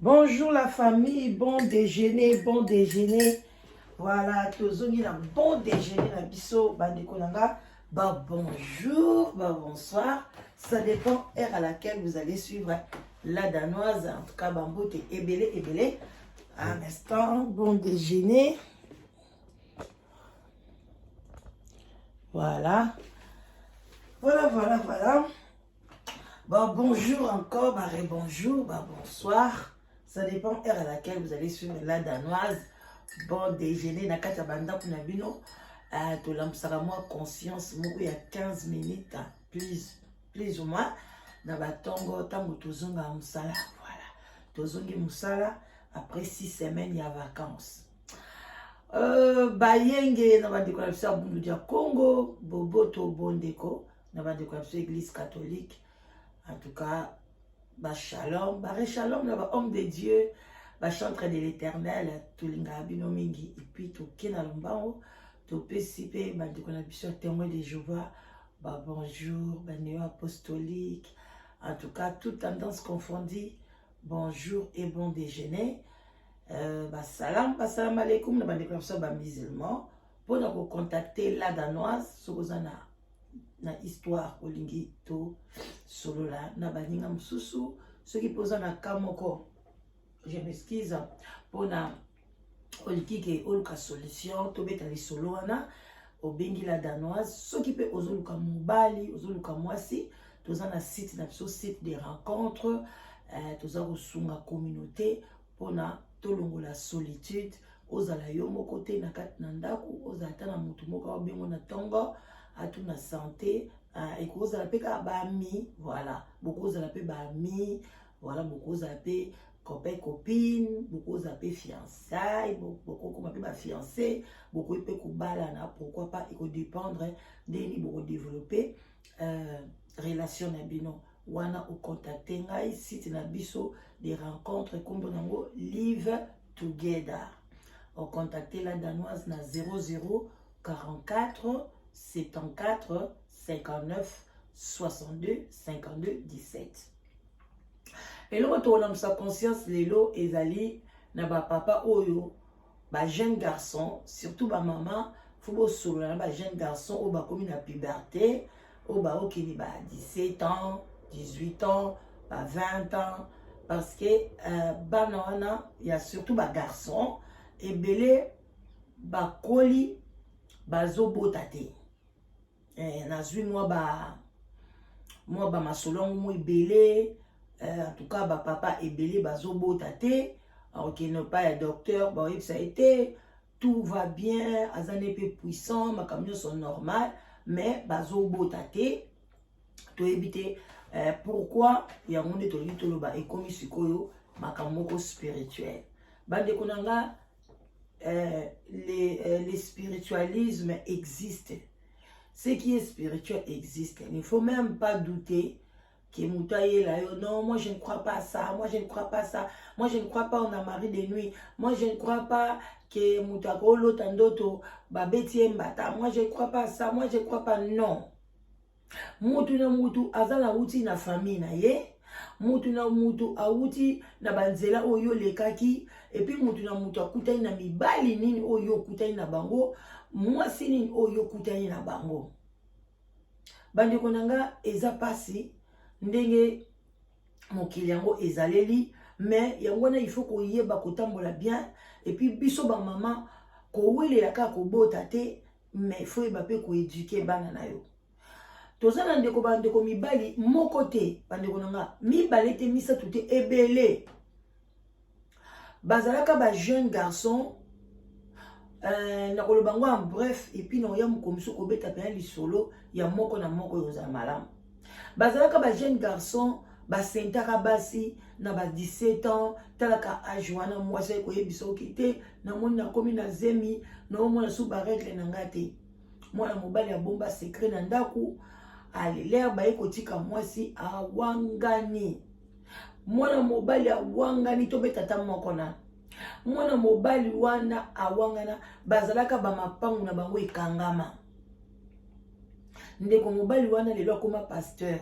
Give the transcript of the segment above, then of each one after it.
Bonjour la famille, bon déjeuner, bon déjeuner. Voilà, tozongi na bon déjeuner na biso bandeko na nga. Ba bonjour, ba bonsoir. Ça dépend heure à laquelle vous allez suivre la danoise. En tout cas, bambote ebele ebele. Un instant, bon déjeuner. Voilà. Voilà, voilà, voilà. Bon, bonjour encore, bah, bonjour, bah, bonsoir. Ça dépend heure à laquelle vous allez suivre la danoise. Bon déjeuner, na kati ya bandako na bino. Euh, tolamusaka mwa conscience moko ya 15 minutes plus, plus ou moins na batongo ntango tozongaka mosala. Voilà, tozongi mosala après 6 semaines ya vacances. Euh, bayenge na bandeko na biso ya bundu ya Congo, boboto bondeko na bandeko na biso église catholique. En tout cas, ba shalom, ba shalom na ba homme de Dieu, ba chantre de l'éternel, tolingaka bino mingi et puis toke na lombango, topesi mpe bandeko na biso ya témoin de Jéhovah, ba bonjour, ba néo apostolique, en tout cas toute tendance confondue, bonjour et bon déjeuner. Euh, ba salam, ba salam alaikum na bandeko na biso ba musulman mpona kocontacter la danoise soki oza na na histoire olingi tosolola na baninga mosusu soki mpe oza na ka moko je m'excuse mpona olingi ke oluka solution tobeta lisolo wana obengi la danoise soki mpe ozoluka mobali ozoluka mwasi toza na site na biso site de rencontre euh, toza kosunga communauté mpona tolongola solitude ozala yo moko te na kati na ndako ozala ata na motu moko aobengo na ntongo atuna santé uh, ekozala mpe kaka baami voilà bokozala mpe baami voilà bokozala mpe copain copine bokozala mpe fiançaille bokokoma mpe bafiancé bokoki mpe kobalana pourquoi pas ekodépendre ndenge nini bokodéveloppe euh, relation na bino wana ocontacte ngai site na biso de rencontre nkombo nango live together ocontacte la danoise na 00 44 74 59 62 52 17 eloko tokolamusa conscience lelo ezali na bapapa oyo bajeune garçon surtout bamama fo bosolola na bajeune garçon oyo bakomi na puberté oyo baokende ba 17 ans 18 ans ba 20 ans parce que euh, bana wana ya surtout bagarçon ebele bakoli bazobota te eh, nazwi mwa ba mwa bamasolo yango mo ebele eh, en tout cas bapapa ebele bazobota te akokende epai ya docteur baoyebisa ye te tout va bien aza ne mpe puissant makambo nyonso normal mais bazobota te toyebi te eh, pourquoi yango nde tolingi toloba ekomi sikoyo makambo moko spirituel bandeko na nga euh, les, euh, le spiritualisme existe ce qui est spirituel existe il ne faut même pas douter que moto ayela yo non moi je ne crois pas ça moi je ne crois pas ça moi je ne crois pas on a mari de nuit moi je ne crois pas que moto akolota ndoto babeti ye mbata moi je ne crois pas ça moi je ne crois pas non mutu na mutu aza na wuti na famille na ye mutu na mutu awuti na banzela oyo olekaki et puis mutu na mutu akutani na mibali nini oyo okutani na bango mwasi nini oyo okutani na bango bandeko na nga eza mpasi ndenge mokili yango ezaleli mais yango wana il faut koyeba kotambola bien et puis biso bamama kowelela kaka kobota te mais il faut yeba mpe koéduquer bana na yo toza na ndeko bandeko mibali moko te bandeko na nga mibale te misato te ebele bazalaka bajeune garçon euh, nakoloba yango en bref et puis naoya mokomiso kobeta mpena lisolo ya moko na moko oyo ozala malamu bazalaka bajeune garçon basentaka basi na ba 17 ans talaka age wana mwasi aye koyebisa oki te namoni nakomi na zemi naomona su barègle na nga te mwana mobali abomba secret na ndako alelere baye kotika mwasi awangani mwana mobali awangani tobeta ata moko na mwana mobali wana awangana bazalaka bamapangu na bango ekangama ndeko mobali wana lelo akoma pasteur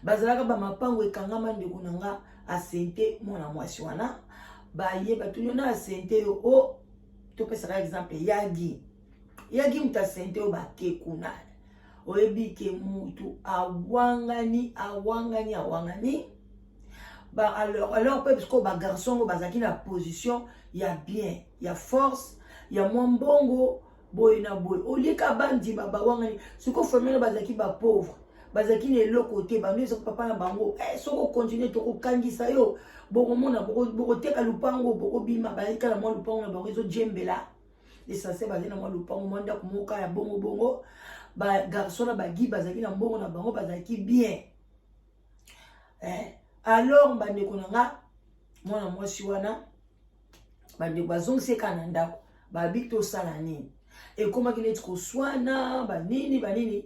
bazalaka bamapangu ekangama ndeko na nga asente mwana mwasi wana. Baye batuni yo na asente yo o oh, topesaka exemple yagi yagi moto asente yo, bake kuna oyebi ke mutu awangani awangani awangani ba alors mpe sikoyo bagarçon yango bazalaki na position ya bien, ya force, ya mwa mbongo boye na boye, olika bandima bawangani. Sikoyo famille bazalaki bapauvre, bazalaki na eloko te. Bando ezaki papa na bango eh, soki okontinue tokokangisa yo, bokomona bokoteka lupango, bokobima. Bazalaki kaka na mwa lupango na bango ezojembela. L'essentiel bazali na mwa lupango, mwa ndako moko ya bongo bongo. Bagarçon na bagi bazalaki na mbongo na bango, bazalaki bien eh. Alors bandeko na nga, mwana mwasi wana, bandeko bazongisi kaka na ndako. Babi tosala nini? Ekomaki neti koswana banini banini.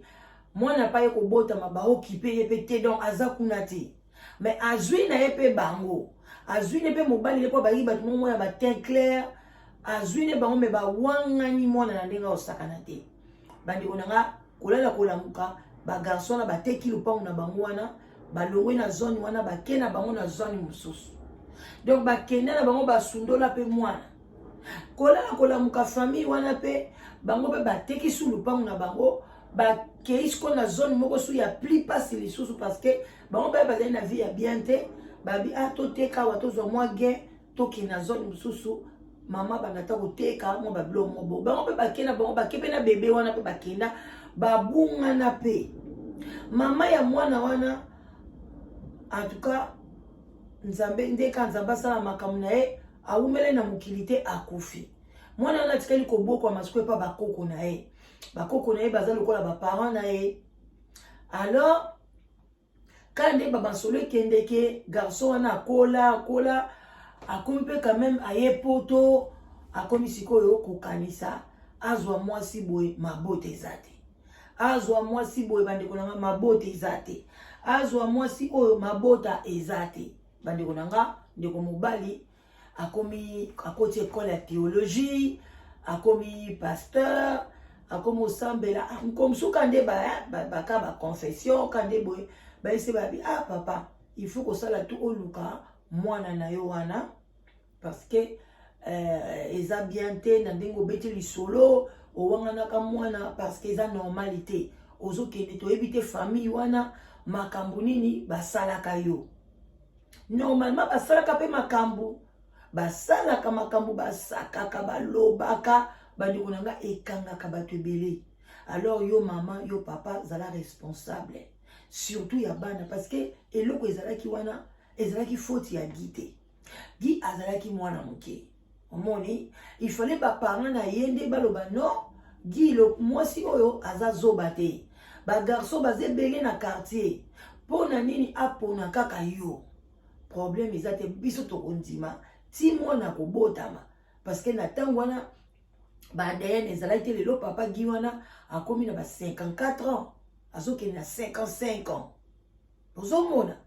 Mwana pa ye kobotama, baokipe ye mpe te, donc aza kuna te. Mais azwi na ye mpe bango, azwi ne mpe mobali ne, mpo bayaki bato moko ya bateint clair. Azwi ne bango, me bawangani mwana na ndenge akosakana te. Bandeko na nga, kolala kolamuka, bagarçon na bateki lopango na bango wana, balongwe na zone wana, bake na bango na zone mosusu. Donc bakenda na bango, basundola mpe mwana. Kolala kolamuka, famille wana mpe bango mpe bateki su lupango na bango, bakei siko na zone moko su ya plus pasi lisusu, parce que bango mpe bazali na vie ya bien te. Babi ah, toteka awa, tozwa mwa gain, tokende na zone mosusu. Mama banda ta koteka mwa babiloko moko bo. Bango mpe bakenda, bango bake mpe na bebe wana mpe bakenda, babungana mpe mama ya mwana wana. En tout cas, Nzambe nde ka Nzambe asala makambo na ye. Awumele na mokili te, akufi. Mwana wana atikali kobokwama sikoyo epa bakoko na ye. Bakoko na ye baza lokola baparent na ye. Alors kaka nde bamasolo ekendeke, garçon wana akola akola, akomi mpe quand même aye Poto. Akomi sikoyo kokanisa azwa mwasi boye, mabota eza te. Azwa mwasi boye, bandeko na nga, mabota eza te. Azwa mwasi oyo, mabota eza te. Bandeko na nga, ndeko mobali akomi, akoti ekole ya théologie, akomi pasteur, akomi osambela. Nkomsuka nde baka baconfession ka nde boye, bayese babi: "Ah papa, il faut kosala tu oluka mwana na yo wana, parce que eza bien te na ndenge obeti lisolo, owanganaka mwana, parce que eza normal te. Ozokende, toyebi te famille wana makambo nini basalaka yo." Normalement basalaka mpe makambo, basalaka makambo, basakaka, balobaka. Bandeko na nga, ekangaka bato ebele. Alors yo mama, yo papa, zala responsable, surtout ya bana, parce que eloko ezalaki wana ezalaki faute ya Gi te. Gi azalaki mwana moke. Omoni, il fallait baparent na ye nde baloba: "Non, Gi, mwasi oyo aza zoba te. Bagarçon baza ebele na quartier, mpo na nini apona kaka yo? Problème eza te, biso tokondima ti mwana kobotama." Parce que na ntango wana ba ADN ezalaki te. Lelo papa Gi wana akomi na ba 54 ans, azokende na 55 ans. Ozomona,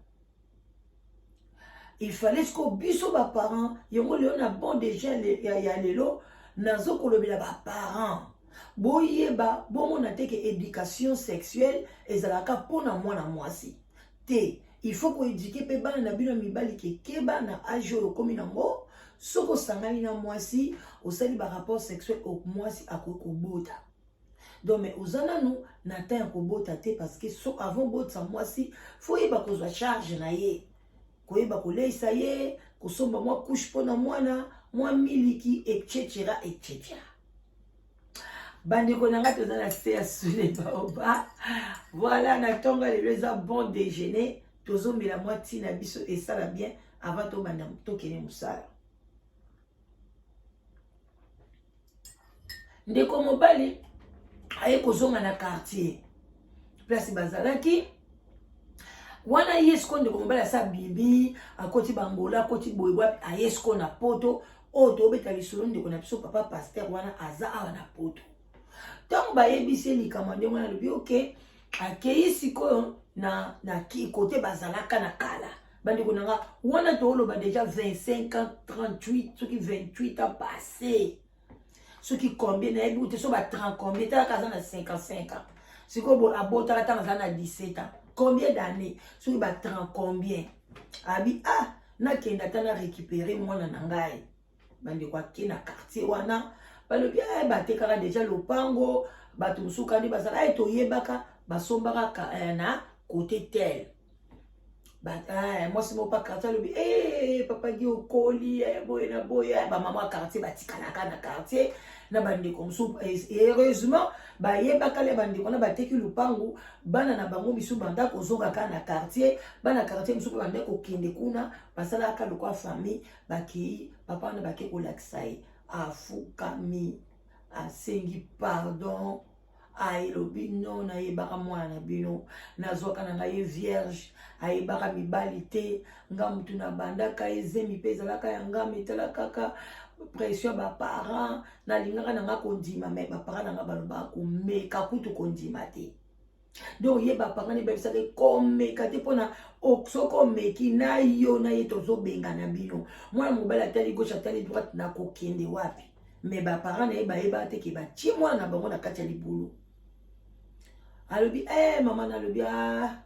il fallait sikoyo biso baparent yango. Lelo na bon déjà ya lelo, nazokolobela baparent: boyeba, bomona te ke éducation sexuelle ezalaka mpona mwana mwasi te. Il faut koéduquer mpe bana na bino ya mibali ke keba na age oyo okomi nango. Soki osangani na mwasi, osali barapport sexuel, mwasi akoki kobota. Donc mais oza nanu na temps ya kobota te, parce que so avant botisa mwasi, faut oyeba kozwa charge na ye, koyeba koleisa ye, kosomba mwa couche mpona mwana, mwa miliki, etc etc. Bandeko na nga, toza na se ya sule baoba. Voilà, na ntongo lelo eza bon déjeuner. Tozomela mwa ntina biso, esala bien avant tobanda, tokende mosala. Ndeko mobali aye kozonga na quartier place bazalaki wana. Ye sikoyo ndeko mobali asa bibi, akoti bangola, akoti boye wapi, aye sikoyo na Poto. Oyo tobeta lisolo, ndeko na biso papa pasteur wana aza awa na Poto. Ntango bayebisi ye likambo ndenge wana, alobi ok. Akei sikoyo na kote bazalaka na kala. Bandeko na nga, wana tooloba déjà 25 ans, 38, soki 28 ans passé, soki combien nayebi te, so ba 30 combien. Talaka, aza na 55 ans sikoyo, abotaka ntango aza na 17 ans. Combien d'année? Soki ba 30 combien. Abi ah, Nakende ata na récupérer mwana na ngai. Bandeko, ake na quartier wana, balobi batekaka déjà lopango. Bato mosusu kandi bazala toyebaka basombaka na côté tel. Mwasi moko pa quartier alobi: "Papa Gi, okoli boye na boye." Bamama ya quartier batikalaka na quartier na bandeko mosusu, heureusement bayebaka le bandeko na bateki lupangu. Bana na bango misusu banda kozongaka na quartier. Bana quartier mosusu mpe banda kokende kuna, basalaka lokwa famille. Bakei, papa wana bake kolakisa ye, afukami, asengi pardon, ayelobi: "Non, nayebaka mwana na bino, nazwaka na ngai ye vierge, ayebaka mibali te. Nga mutu nabandaka ye, zemi mpe ezalaka ya nga. Metala kaka pression ya baparent. Nalingaka na nga kondima, mais baparent na nga balobaka komeka kutu kondima te." Donc ye, baparent ne bayebisaka komeka te, mpona soki omeki na yo na ye, tozobengana bino. Mwana mobali atali gauche, atali droite, nakokende wapi? Mais baparent na ye bayebaka te ke batie mwana na bango na kati ya libulu. Alobi mama nalobi: "Ah,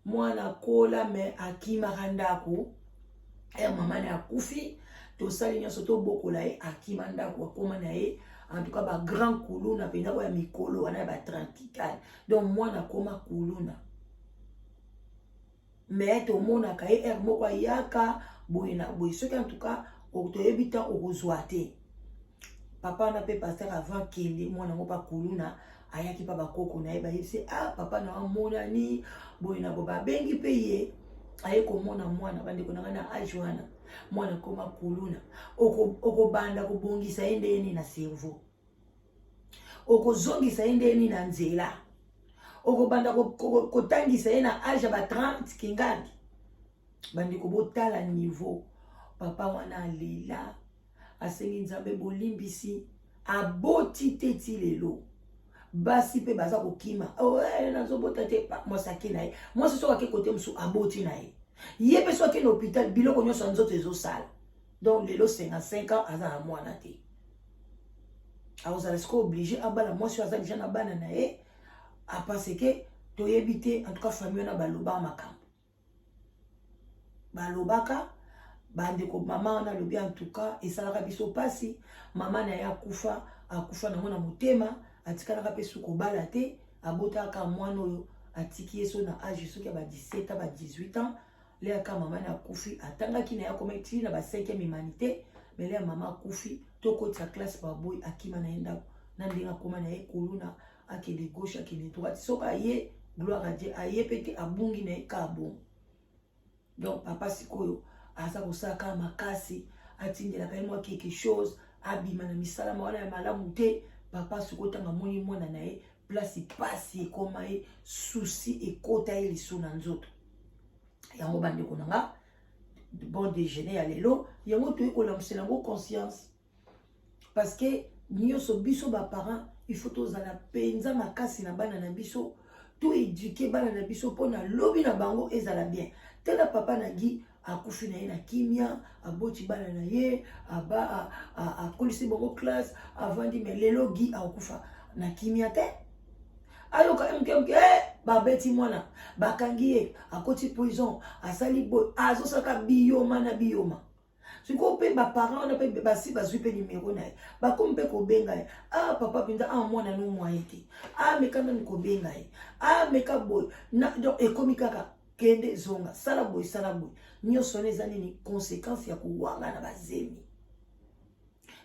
mwana akola, mais akimaka ndako. Mama na akufi, tosali nyonso tobokola ye, akima ndako, akóma na ye en tout cas bagrand kuluna mpenza, oyo ya mikolo wana ya batranquikale. Donc mwana akóma kuluna, mais tomonaka ye heure moko ayaka boye na boye. Soki en tout cas toyebi ntan okozwa te." Papa wana mpe pasteur, avant kende, mwana yango mpa kuluna ayaki mpa bakoko na ye, bayebisi: "Ah, papa na amonani boye na boye." Babengi mpe ye, aye komona mwana. Bandeko na ngai, na age wana mwana akoma kuluna, okobanda kobongisa ye ndenge na cerveau? Okozongisa ye ndenge na nzela? Okobanda kotangisa ye na age ya ba 30 kingandi? Bandeko, botala niveau. Papa wana alela, asengi Nzambe bolimbisi. Aboti te ti lelo. Basi mpe baza kokima: "Oh, nazobota te." Mwasi ake na ye, mwasi soki ake kote mosusu, aboti na ye. Ye mpe soki ake na hôpital, biloko nyonso ya nzoto ezosala. Donc lelo 55 ans, aza na mwana te. Akozala sikoyo obligé abala mwasi oyo aza déjà na bana na ye, parce que toyebi te. En tout cas, famille wana balobaka makambo, balobaka. Bandeko, mama wana alobi: "En tout cas, esalaka biso mpasi." Mama na ye akufa, akufa nango na motema. Atikalaka mpe su kobala te. Abotaka mwana oyo, atiki ye so na age soki ya ba 17 ans, ba 18 ans. Leyaka mama na akufi, atangaki na ye, akoma ti na ba 5e humanité, mais leya mama akufi, tokotisa classe, baboy, akima na ye ndako. Na ndenge akoma na ye kuluna, akende gauche, akende droite. Soki aye, gloire à Dieu, aye mpe te, abungi na ye ka bongo. Donc papa sikoyo aza kosala kaka makasi, atindelaka ye mwa quelque chose, abima na misala wana ya malamu te. Papa sikoyo, ntango amoni mwana na ye place, pasi ekoma ye, susi ekota ye liso na nzoto. Yango, bandeko na nga, bon déjeuner ya lelo, yango toyi kolamusela yango conscience, parce que nyonso biso baparent, il faut tozala mpenza makasi na bana na biso, toéduquer bana na biso mpona lobi na bango ezala bien. Tala papa na Gi, akufi na ye na kimia, aboti bana na ye, akolisi bango classe, avandi. Mais lelo Gi akokufa na kimia te. Ayoka mke mke babeti mwana, bakangi ye, akoti prison, asali boye, azosalaka biyoma na biyoma. Sikoyo mpe baparent wana mpe basi bazwi mpe nimero na ye, bakomi mpe kobenga ye: "Ah, papa mpenza, ah, mwana no mwa ye te. Ah, meka nani kobenga ye. Ah, meka boye." Donc ekomi kaka kende, zonga, sala boye, sala boye. Nyonso wana eza nini? Conséquence ya kowanga na bazemi.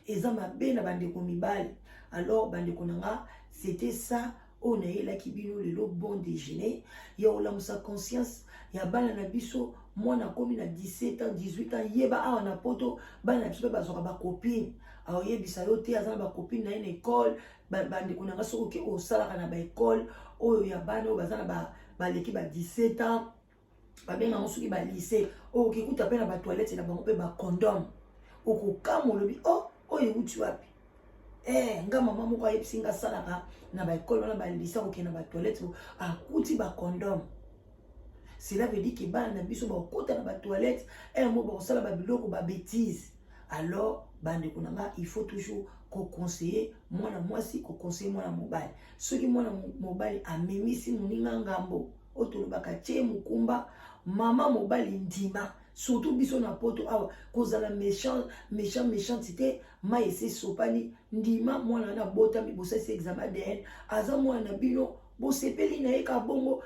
Eza mabe na bandeko mibali. Alors, bandeko na nga, c'était ça oyo nayelaki bino lelo, bon déjeuner ya kolamusa conscience ya bana na biso. Mwana akomi na 17 ans, 18 ans, yeba awa na Poto, bana na biso mpe bazwaka bacopine. Aoyebisa yo te, aza na bacopine na ye na ekole. Bandeko na nga, soki oke osalaka na baekole oyo ya bana oyo baza na baleki ba 17 ans, babengango soki balycée, oyo okekuta mpe na batoilette na bango mpe bacondom. Okokama, olobi: "O, oh, oyo ewuti wapi?" Nga mama moko ayebisi nga, asalaka na baekole wana balycée, akokende na batoilette, akuti bacondom. Cela veut dire que bana na biso bakota na batoilette ere mo, bakosala babiloko, babêtise. Alors, bandeko na nga, il faut toujours koconseiller mwana mwasi, koconseiller mwana mobali. Soki mwana mobali amemisi moninga ngambo, oyo tolobaka tie mokumba, mama mobali ndima. Surtout biso na poto awa, kozala méchant, méchant, méchante te. Mai esi esopani, ndima mwana wana abotami, bosalisi examen ADN, aza mwana na bino, bosepeli na ye ka bongo,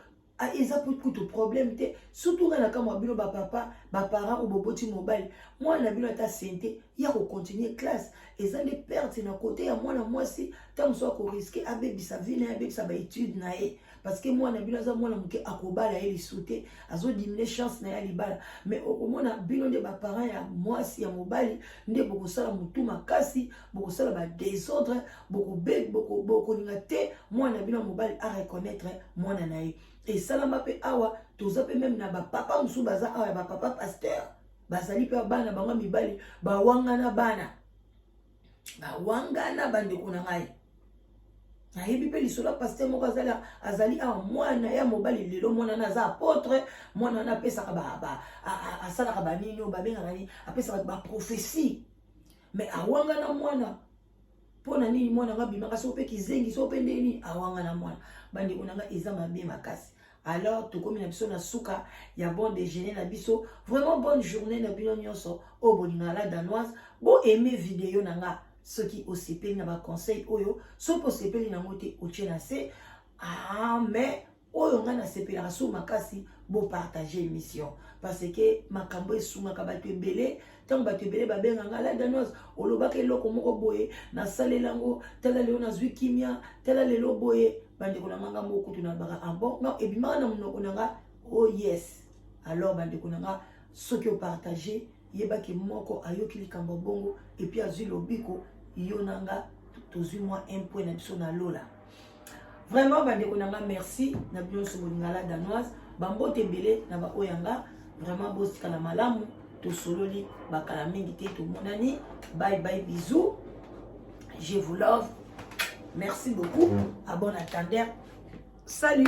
eza kutu problème te. Surtout nga na kamwa bino bapapa, baparent oyo boboti mobali, mwana na bino ata sente ya kocontinue classe, eza nde perte na kote ya mwana mwasi. Ntango mosusu akorisquer abebisa vie na ye, abebisa baétude na ye, parce que mwana bino aza mwana moke, akobala ye lisu te, azodiminuer chance na ye ya libala. Mais okomona bino nde baparent ya mwasi, ya mobali, nde bokosala motu makasi, bokosala badésordre, bokolinga te mwana na bino ya mobali areconnaître mwana na ye. Esalama mpe awa, toza mpe même na bapapa mosusu baza awa, ya bapapa pasteur, bazali mpe bana bango mibali bawangana, bana bawangana. Bandeko na ngai, nayebi mpe lisolo ya pasteur moko azali awa, mwana ya mobali lelo, mwana wana aza apôtre, mwana wana apesaka, asalaka banini oyo babengaka nini, apesaka baprophétie, mais awangana mwana. Mpo na nini? Mwana nga abimaka soko mpe kizengi, soko mpe ndeni, awangana mwana. Bandeko na ngai, eza mabe makasi. Alors tokomi na biso na suka ya bon déjeuner na biso. Vraiment, bonne journée na bino nyonso oyo bolingaka La Danoise. Boaime video na nga soki osepeli na baconseil oyo. Soki osepeli nango te, otie na se. Ah, mais oyo ngai nasepelaka so makasi, bopartage émission, parce que makambo esungaka bato ebele. Ntango bato ebele babenganga: "La Danoise, olobaka eloko moko boye, nasalela yango, tala lelo nazwi kimia, tala lelo boye." Bandeko na nga, nga moko kutu nalobaka: "Ah bon, non, ebimaka na monoko na nga." Oh yes. Alors bandeko na nga, soki opartage, yebaki moko ayoki likambo bongo et puis azwi lobiko, yo na nga tozwi mwa un point na biso na lola. Vraiment, bandeko na nga, merci na bino nyonso bolinga La Danoise. Bambote ebele na baoyo ya nga. Vraiment, botikala malamu. Tosololi bakala mingi te, tomonani. Bye bye, bisous, je vous love, merci beaucoup. À bon entendeur, salut.